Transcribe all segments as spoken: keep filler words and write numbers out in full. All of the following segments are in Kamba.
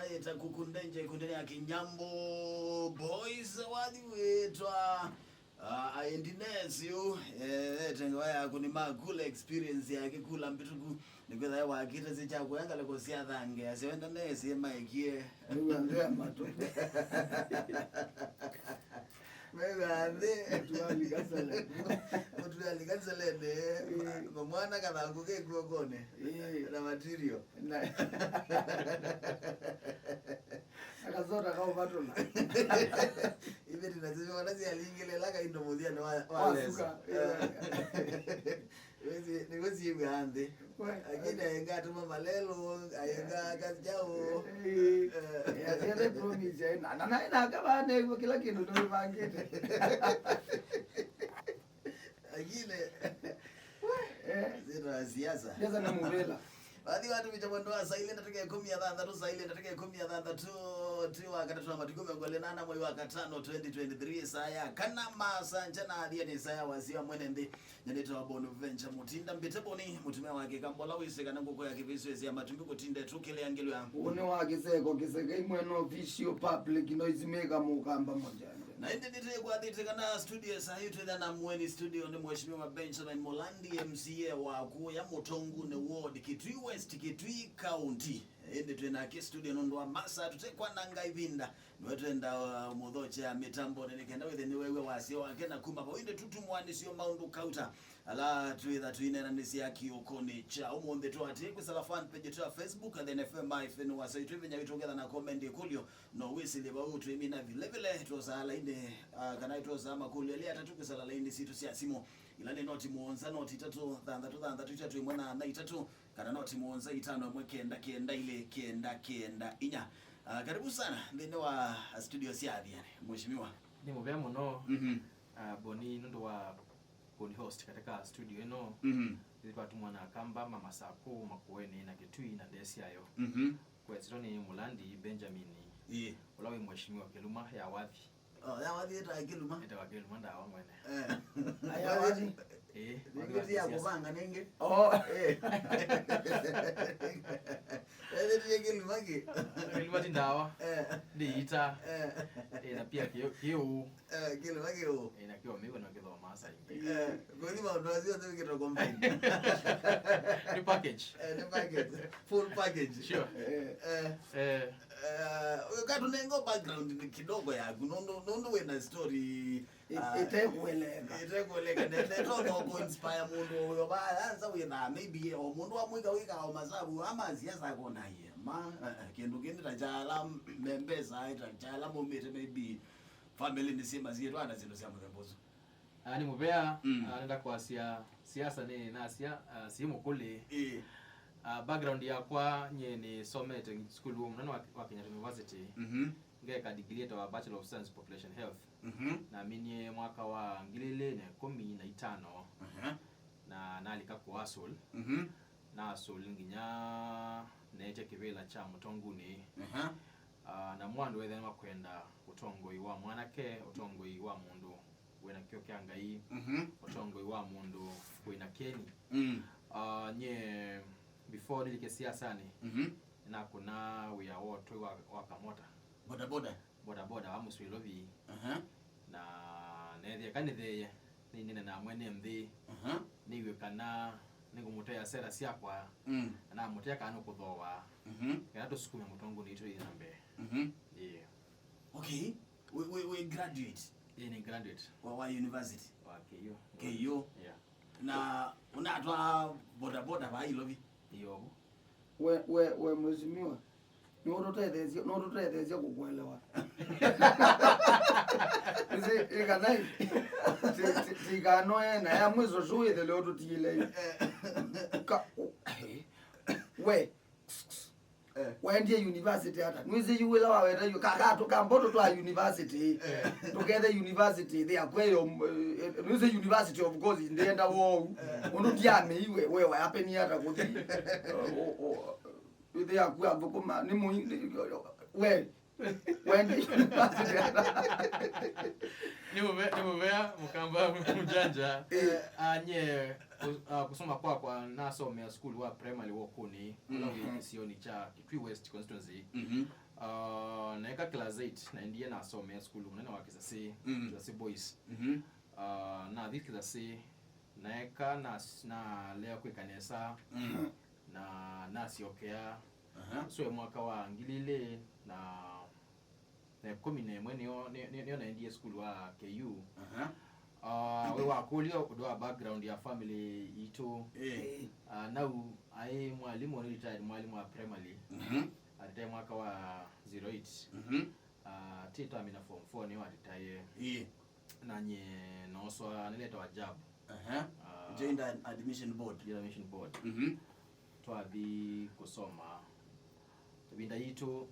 Ĩta kukundenje kundene ya Kinyambo Boys wathi wĩtwa, ah, aendi nesi ũ, eh, etengewa yaku nĩ makula experience yake kula mbituku. Nĩkwĩtha wakĩte si kya kũenga leko sya thange, asyo enda nesi maekie. Nĩw'a nthea matũ. Mega nthĩ. Mũtuali kasalende. Mũtuali kasalende. Ĩĩ. Ma-, mamwana kathangũ ke kuokonĩ. Ĩĩ. Na material. Na akasota kaũvatũla. Iveti na sisi wana sialingile la kaindo mũthia nĩ wa, wa wasuka. Lesa. Ĩĩ. Nĩwĩsi-, nĩwĩsiĩw'a nthĩ. We. Lakini ayenga atuma malelo, ayenga kazi kyao. Eh, eh, eh, asiate promise ya ina. Na, na, na, kama anegwa kila kindu tuvangite. Lakini, eh, zito ya siasa. Siasa na muvela. Baadhi watu vicha mwendo wa saa ile ndataka ikũmi na thanthatũ, saa ile ndataka ikũmi na thanthatũ, twi wa katatũ wa matukũ mĩongo ĩlĩ na ana mwei wa katano twenty twenty-three, saa ya kana masaa nja na athia ni saa ya wasio mwene nthĩ. Nĩnĩtawa Bonaventure Mutinda Mbite Boni, mũtumĩa wa Kĩkamba ũla wĩsĩ kana ngũkũ ya kĩvĩsyo ĩsĩ ya matumbĩ kũtinda ĩtũkĩlĩangĩlw'a. Ũnĩ wa kĩseko kĩseka imwe no official public noise maker Mũkamba Mũjanja. Na ĩndĩ nĩtwĩkwathĩte kana studio saa hii twĩthĩa na mweni studio nĩ Mheshimiwa Benjamin Mulandi, M C A wa kũya Mũtonguni Ward, Kitui West, Kitui County. Ĩndĩ twĩ nake studio nũndũ wa masaa tũtekwananga ĩvinda. Nĩwe twenda, uh, mũthokya mĩtambonĩ nĩ kenda wĩthĩ nĩwew'a wasya wake na kuma vau ĩndĩ tũtumwanĩsyo maũndũ kauta ala twĩtha tũineenanĩsya kĩũkonĩ kya ũmũnthĩ. Tũatĩe kwĩsala fan page yetu ya Facebook, Athiani F M hyphen wasya itũ ĩvenya witũ ũketha na comment ĩkũlyo no wĩsĩlye vau twĩmina vilevile twosaa laini, uh, kana twosaa makũlyo elĩ atatũ kwĩsala laini sitũ sya simũ. Ila nĩ noti mũonza, noti itatũ, thanthatũ, thanthatũ, itatũ, ĩmwe, na, na itatũ. Kana noti mũonza itano ĩmwe kenda kenda ilĩ kenda kenda inya. Ah, karibu sana nthĩnĩ wa studio sya Athiani, Mheshimiwa. Nĩ mũvea mũno, mhm, ah, Boni, nũndũ wa kũni host katika studio ĩno. Mhm. Nĩ twatumwa na Kamba, Mama Saku, Makueni na Kitui na ndee syayo. Mhm. Kwesitwa nĩ Mulandi Benjamin, ĩĩ, ũla wĩ Mheshimiwa Kĩluma ya Wathi. Oh, ya wathi ĩtawa Kĩluma? Ĩtawa Kĩluma ndawa mwene. Eh. Aya wathi. Eh, nĩngĩ ti ya kũvanga nĩngĩ. Oh. Eh. Ethĩtie Kĩluma kĩ? Kĩluma ti ndawa. Eh. Nĩ ita. Eh. Eh, na pia kĩ-, kĩũ. Eh, Kĩluma kĩũ. Eh, na kĩo mĩwe no kĩthoma saingĩ. Eh, kũthi maũndũ acio nĩ wĩkĩtwo combine. Nĩ package. Eh, nĩ package. Full package. Sure. Eh. Eh. Eh. Eh, katũnengo background kidogo yaku, nũndũ, nũndũ wĩna story, ĩ-, ah, ĩtekueleka. Ĩtekueleka, ne-, netonya kũinspire mũndũ ũyo, ba, anza wĩthaa, maybe, o mũndũ wa mwĩka wĩkaa o masavu, ama siasa akonaie, ma, eh, eh, kĩndũ kĩndĩ ta kyala, me mbesa, ta kyala maumĩte, maybe, family nĩ syĩma siĩtwa na syĩndũ sya mũthemba ũsu. Ah, nĩ mũvea, mm, ah, nenda kwasya siasa nĩ nasya, ah, si mũkũlĩ. Ĩĩ. Ah, background yakwa, nyie nĩsomete sukulu wa mũnene wa, wa Kenyatta University. Mhm. Ngeka degree ĩtawa Bachelor of Science Population Health. Mhm. Naminie mwaka wa ngili ilĩ na ĩkũmi na itano. Aha. Na nalika kũasũl. Mhm. Nasũl nginya neetya kĩvĩla kya Mũtonguni. Aha. Ah, na mwandũ wethĩwa nĩmakwenda ũtongoi wa mwanake, ũtongoi wa mũndũ wĩna kĩo kya Ngai, mhm, ũtongoi wa mũndũ wĩna kĩni. Mm. Ah, nyie, before nĩlike siasanĩ, mhm, nakũna wĩa wa ũtwai wa, wa kamota. Bodaboda? Bodaboda wa mũsyĩ Nairobi. Aha. Na neethĩa kanĩthĩĩe, nĩnene na mwene nthĩ. Aha. Nĩw'e kana nĩngũmũtea sera syakwa, mm, na namũtea kana nũkũthooa. Mhm. Kana tũsukume Mũtonguni itũ ĩĩ na mbee. Mhm. Yeah. Okay. We, we, we graduate? Ĩĩ, nĩ graduate. Wa, wa university? Wa K U. K U? Yeah. Na ũnatwaa bodaboda vaa Nairobi? Ĩĩ, ovu. We, we, we mheshimiwa, nũtũtetheesye, nũtũtetheesye kũkũelewa. Ĩsĩ, ĩkanai. Ti, ti, tikanoe, na ya mwiso sũ ĩthele ũtũtiile. Eh. Ka, u-, eh. We, Eh. Waendie university ata? Nwĩsĩ yu wĩla waweta yu, ka, ka, tũkamboto twa university. Eh. Tũkethe university, they are kweo, eh, nwĩsĩ university of course, ndienda wou. Eh. Ũndũ ndiamĩiwe, we wayapeni ata kũthi. O, o, o, they are kwa thũkũma, nĩ mũi-, we, Wendi university ata? Nĩ mũve-, nĩ mũvea Mũkamba Mũjanja. Eh. Ah, nyie, ku-, ah, kusoma kwakwa nasomea sukulu wa primary wa Ũkũni, ũla wĩ, mhm, kĩsionĩ kya Kitui West Constituency. Mhm. class eight, naendie nasomea sukulu mũnene wa Kisasi, Mm. Kisasi Boys. Mhm. Ah, nathi Kisasi, naeka, nas-, nalea kwĩka nesa, Mm. na nasyokea. Aha. Ũsu e mwaka wa ngili ilĩ na na ĩkũmi na ĩmwe nĩo, nĩ-, nĩ-, nĩo naendie sukulu wa K U. Aha. Ah, we wakũlya ũndũ wa background ya family yitũ. Eh. Ah, nau aĩ mwalimũ, nĩ retired mwalimũ wa primary. Mhm. Aretae mwaka wa zero eight. Mhm. Ah, ti twamina form four nĩo aretae. Ĩĩ. Na nyie nooswa nĩletawa jab. Aha. Ah. Joint Ad-, Admission Board. Joint Admission Board. Mhm. Twathi kũsoma. Ĩvinda yitũ,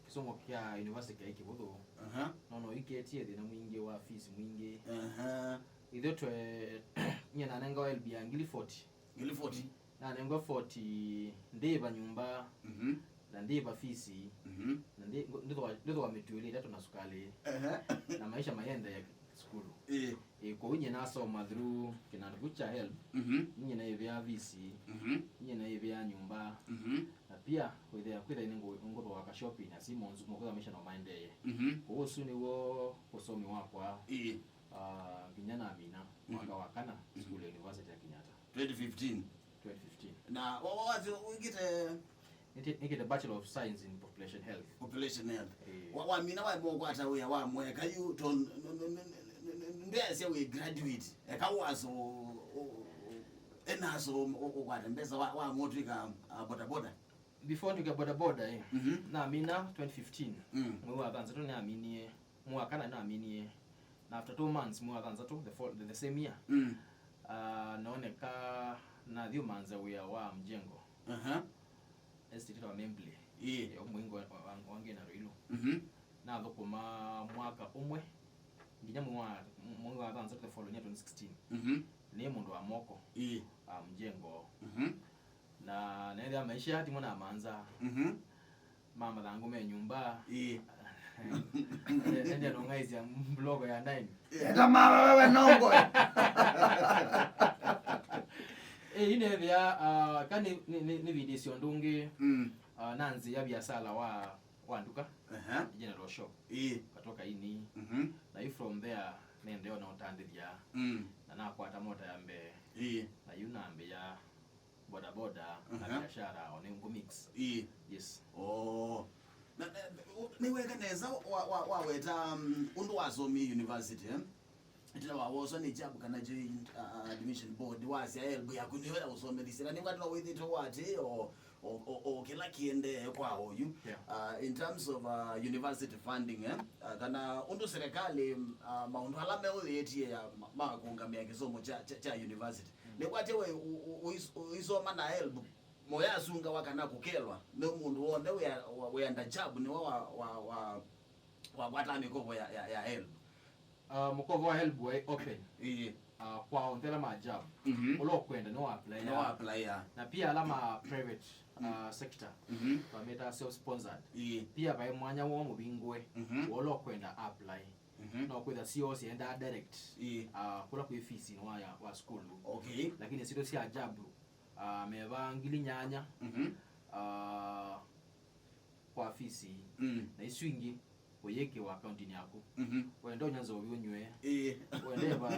kĩsomo kya university kyaĩ kĩvũthũ. Aha. No, no iketie thĩna mwingĩ wa fees mwingĩ. Aha. Ithyĩ twe, nyie nanengawa L B ya ngili forty. Ngili forty? Nanengwa forty, ndĩva nyũmba, Mhm. na ndĩva fees, Mhm. na ndi-, ndĩthwa, ndĩthwa mĩtu ĩlĩ ĩtatũ na sukalĩ. Aha. Na maisha mayendee sukulu. Ĩĩ. Ĩĩ, kwoou nyie nasoma through kĩnandũ kĩu kya help. Mhm. Nyie naĩvĩa fees, Mhm. nyie naĩvĩa nyũmba. Mhm. Na pia kwĩthĩa, kwĩthĩa nĩ ngũ-, ngũthooa ka shopping, asi monzu, mokwĩthĩa maisha no maendee. Mhm. Kwoou ũsu nĩw'o ũsomi wakwa, Ĩĩ. ah, nginya namina mwaka Mhm. wa kana, Mhm. sukulu ya University ya Kenyatta. Twenty fifteen. Twenty fifteen. Na wa, wa, wathi wĩkĩte Nĩte-, nĩkĩte Bachelor of Science in Population Health. Population Health. Eh. Wa, wamina wa mũkwata wĩa wa mweka yu to n-, n-, ndesya wĩ graduate. Eka waso, o, o, enaso, o, ũkwate mbesa wa, wa mũtwĩka, ah, bodaboda. Before ndwĩka bodaboda, eh, Mhm. namina twenty fifteen. Mm. Mwei wa thanthatũ nĩnaminie. Mwaka na naminie. Na after two months, mwei wa thanthatũ, the fol-, the, the same year, Mm. ah, nooneka nathi ũmanza wĩa wa mjengo. Aha. Estate wa Membley. Ĩĩ. Yo mwingo wa, wa, wa Ngina Ruilu. Mhm. Nathũkũma mwaka ũmwe, nginya mwei wa, mwei wa thanthatũ the following year, twenty sixteen. Mhm. Nĩ mũndũ wa moko. Ĩĩ. Ah, mjengo. Mhm. Na nethĩa maisha timo namanza. Mhm. Ma mathangũ me nyũmba. Ĩĩ. Ende nũng'aisya block ya nine. Eta mama wewe nongo. Eh, inethĩa, ah, ka nĩ, nĩ, nĩ, nĩvindĩsye ũndũ ũngĩ, Mm. ah, na nzĩa biasala wa, wa nduka, Aha. General shop. Ĩĩ. Katoka ini. Mhm. Na yu from there, nendeo na ũtandĩthya. Mm. Na nakwata mota ya mbee. Ĩĩ. Na yu nambĩa bodaboda na Aha. biashara, o nĩ ngũ mix. Ĩĩ. Yes. Oh. Na, na, u-, nĩweka nesa wa, wa, waweta, um, ũndũ wasomie university, eh? Ĩtina wa woswa nĩ jab kana joint, uh, admission board, wasya help yaku nĩyo ya ũsomelisye. Na nĩwatwa wĩthĩtwe wati o, o, o, o kĩla kĩendee kwa oyu. Yeah. Uh, in terms of, uh, university funding, eh? Uh, kana ũndũ serikali, uh, maũndũ ala meũyĩtie ya ma, ma kũũngamĩa kĩsomo kya, kya, kya university. Nĩkwatya we u-, u-, uis-, uisoma na help, moyasungawa kana kũkelwa nĩ mũndũ w'onthe wĩa, wa, wĩenda jab nĩwe wa, wa, wa, wakwata mĩkovo ya, ya, ya help. Ah, mũkovo wa help waĩ open. Ĩĩ. Ah, kwa onthe ala ma jab. Mhm. Ũla ũkwenda no apply. No apply, yeah. Na pia ala ma private, Mhm. ah, sector. Mhm. Twameta self sponsored. Ĩĩ. Pia vaĩ mwanya woo mũvingũe. Mhm. Ũla ũkwenda apply. Mhm. No kwĩtha sio siendaa direct. Ĩĩ. Ah, kũla kwĩ fees wa, wa sukulu. Okay. Lakini sito sya ajabu, ah, meva ngili nyanya, Mhm. ah, kwa fees. Mm. Na isu ingĩ ũyĩkĩwa akauntinĩ yaku. Mhm. Wenda ũnya nzovi ũnywe. Ĩĩ. Wenda ĩva.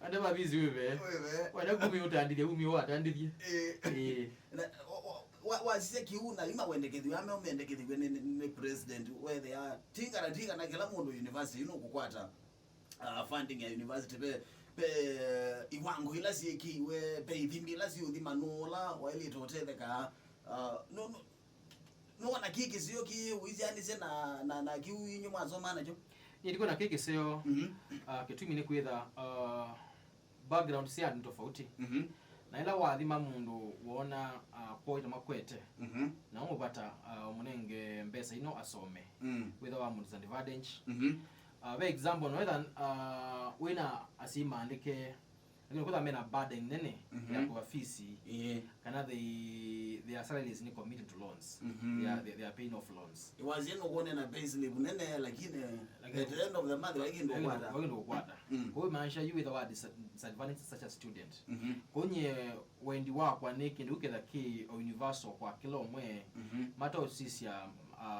Wenda ĩva fees wĩve. Wĩve. Wenda kumi ũtandithye, kumi watandithye. Ĩĩ. Ĩĩ. Na, o, o, wa, wasisya kĩu na yu mawendekethw'a ame ũmendekethw'e nĩ, nĩ, nĩ president, wethĩa tinga na tinga na kĩla mũndũ university yu nũkũkwata, uh, funding ya university, ve, ve iwango ila syĩkĩiwe, ve ithimi ila siũthima nũũ ũla waĩlĩte ũtetheka. Uh, no, no, nũona kĩ kĩseo kĩ ũisyanisye na, na, na kĩu inyu mwasoma nakyo? Nĩ ndiko na kĩ kĩseo, Mhm. uh, kĩtumi nĩ kwĩtha, uh, background sya andũ tofauti. Mhm. Na ĩla wathima mũndũ woona, ah, kwoita makwete, Mhm. na ũmũvata, ah, ũmũnenge mbesa ino asome, Mm. wĩtha wa mũndũ disadvantage. Mhm. Ah, ve example, no wĩtha, ah, wĩna asyai maandĩke, lakini kwĩtha mena burden nene Mhm. ya kũva fees, Ĩĩ. kana they, their salaries ni committed to loans. Mhm. They are, they, they are paying off loans. Iwazie nũkwone na payslip nene, lakini Lakini at the end of the month, waikĩndũ ũkwata. Waikĩndũ ũkwata. Mm. Kwa hiyo maanisha yu wĩtha wa dis-, disadvantage such a student. Mhm. Kwa hiyo nye wendi wakwa nĩ kĩndũ kĩtha kĩ o universal kwa kĩla ũmwe, Mhm. mataũsisya, uh,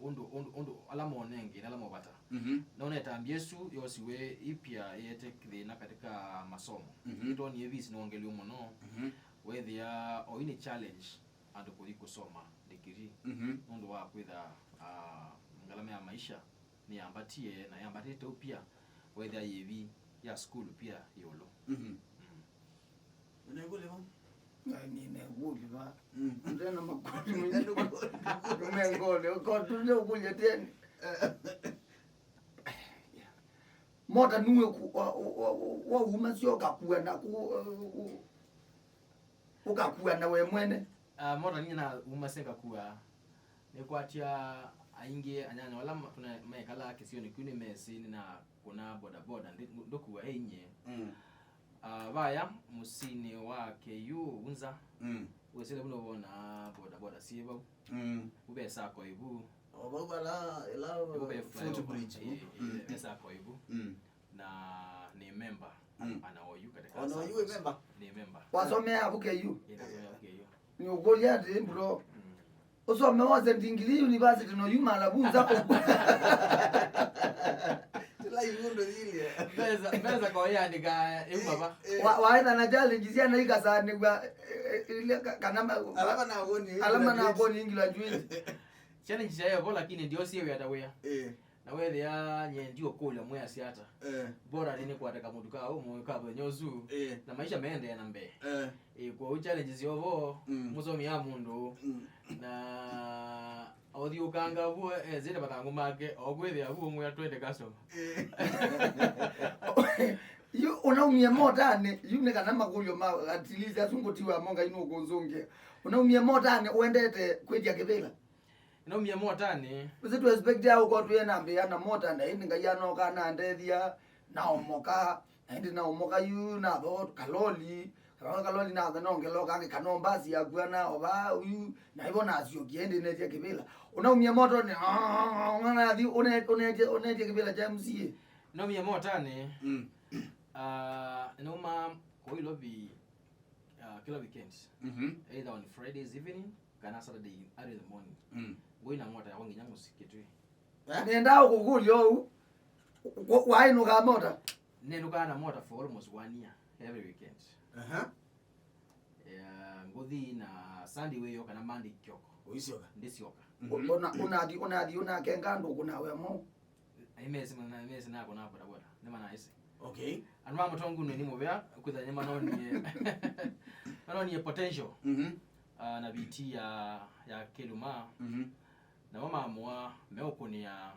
ũndũ, ũndũ, ũndũ ala monenge na ala movata. Mhm. Nona ĩtambya ĩsu yosiwe ipya ĩete thĩna katika masomo. Mhm. Nĩtwonie fees nĩwongeliwe mũno. Mhm. Wethĩa oyu nĩ challenge andũ kũthi kũsoma degree. Mhm. Nũndũ wa kwĩtha, ah, ngalama ya maisha nĩyambatie na yambatĩte ũu pia, wethĩa yĩvi ya sukulu pia ĩũlũ. Mhm. Mm. Nĩnekũlĩva. Ngai, nĩnekũlĩva. Mm. Ndena makoti mwenye. Mengole, ukotu ndio kuja tena. Mota nuwe ku-, wa, wa, wa, wa uma sio kakua na ku-, u-, ukakua na we mwene. Ah, mota ninya na uma sengakua. Nĩkwatya aingĩ anyanya ala ma-, tũna-, mekalaa kĩsionĩ kĩu nĩmesĩ nĩnakũna bodaboda, ndi-, ndũkua ĩinye. Mm. Ah, vaya mũsinĩ wa K U unza, mm, wĩsĩle vu nũvona bodaboda syĩ vau. Mm. Vu ve sako ĩvu. O vau vala, ĩla Vu ve flyover. Footbridge. Eh, eh, mm, ve sako ĩvu. Mm. Na nĩ member. Mm. Ana oyu katika Ona oyu wĩ member? Nĩ member. Wasomea avu K U? Ĩnasomea K U. Nĩũkũlya atĩ, bro, mm, ũsome wose Ndingili University no yuma Lavunza. Kila ivundo yile. Pesa, pesa kwa yandika, eh, baba. Eh. Wa-, waenda na challenge syana ikasanĩw'a, eh, eh, ile ka-, kana ma-, Alama na woni, alama na graduate. Woni ingila juizi. Challenge yayo vo, lakini ndio sio ya tawea. Eh. Na wethĩa nye ndiũkũlya mwĩasya ata. Eh. Bora nĩ nĩkwate kamũtu ka ũmwe ka mũthenya ũsu, eh, na maisha meendeea na mbee. Eh. Eh, kwoou challenges yovo, mm, mũsomi ya mũndũ. Mm. Na othiũkanga vuo, ezĩte mathangũ make, o kwĩthĩa vuo mwĩa twende customer. Eh. Yu ũnaumie motanĩ, yu nĩ kana makũlyo ma at least asu ngũtiwa mo Ngai nũkũnzũngĩa. Ũnaumie motanĩ, ũendete kwĩtya kĩvĩla? Naumie motanĩ. Ũsĩ tu expect ya ũkorwo twĩ na mbĩa na mota, na ĩndĩ Ngai anoka na ndethia, na omoka, na ĩndĩ na omoka yu, na tho kaloli, kana kaloli na tho nongela kangi, kana mbasi ya kuana, ova uyu, na ivo na asyokia, ĩndĩ netia kĩvĩla. Ũnaumie motanĩ, ũnathi, ũne-, ũnetie, ũnetie kĩvĩla kya M C A. Naumie motanĩ. Mm. Ah, nauma kũu Ilovi, ah, kĩla weekend. Mhm. Either on Fridays evening, kana Saturday early in the morning. Mm. Ngũi na mota yakwa nginya mũsyĩ Kitui. Eh? Nenda ũkũkũlya ũu. Wa-, waĩnũkaa mota? Nenũkaa na mota for almost one year, every weekend. Aha. Yeah, ngũthi na Sunday wĩyo kana Monday kĩoko. Ũisyoka? Ndĩsyoka. Mhm. Ũna-, ũnathi, ũnathi, ũnakenga andũ kũna we mo. Aimesi mana, aimesi nako na boda boda. Nĩ mana isi. Okay. Andũ ma Mũtongunĩ nĩ mũvea kwĩtha nĩ manonie. Manonie potential. Mhm. Ah, na viti ya, ya kĩluma. Mhm. Namo mamũa meũkũnĩa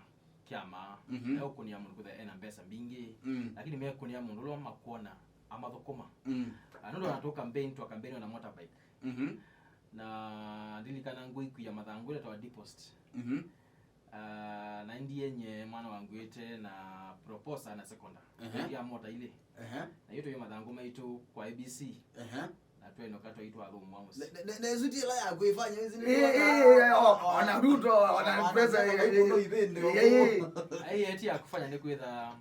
kĩama, mhm, meũkũnĩa mũndũ kwĩtha ena mbesa mbingĩ, mm, lakini mekũnĩa mũndũ ũla makwona amathũkũma. Mm. Ah, nũndũ ona tũ campaign, twa campaign na motorbike. Mhm. Na ndilikana ngũi kwia mathangũ ĩla tawa deposit. Mhm. Ah, na ndienye mwana wangu ĩte na proposa na sekonda. Ehe. Ya mota ilĩ. Ehe. Na yu tũyo mathangũ maitũ kwa A B C. Ehe. Na twenoka twaitwa athũmũ wa mũsyĩ. Ne-, ne-, ne-, nesuti ĩla ya kwĩfanya, hizi ni Eh, eh, eh, oh, ona Ruto, ona pesa, eh, eh, eh, eh. Ai, eti ya kufanya nĩ kwĩtha,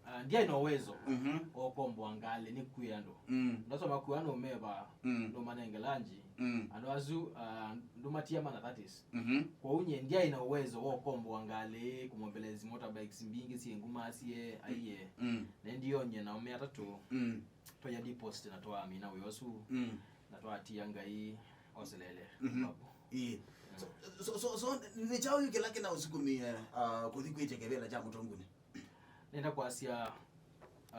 ah, ndiaĩ na uwezo, mhm, wa ũkomboa ngalĩ nĩ kwĩ andũ. Mm. Ndasoma kuwa no meva, mm, no manenge lanji. Mm. Andũ asu, ah, ndũmatia mana, that is. Mhm. Kwoou nye ndiaĩ na uwezo wa ũkomboa ngalĩ, kũmobilize motorbikes mbingĩ syĩ nguma sie, aiye. Mm. Ne ndionye na ome atatũ. Mm. Twaya deposit na twamina wĩa ũsu. Mm. Na twatia Ngai oselele. Mhm. Babu. Ĩĩ. Mm. So, so, so, so, nĩ kyaũ yu kĩla kĩna ũsukumie, ah, kũthi kwĩtya kĩvĩla kya Mũtongunĩ? Nenda kwasya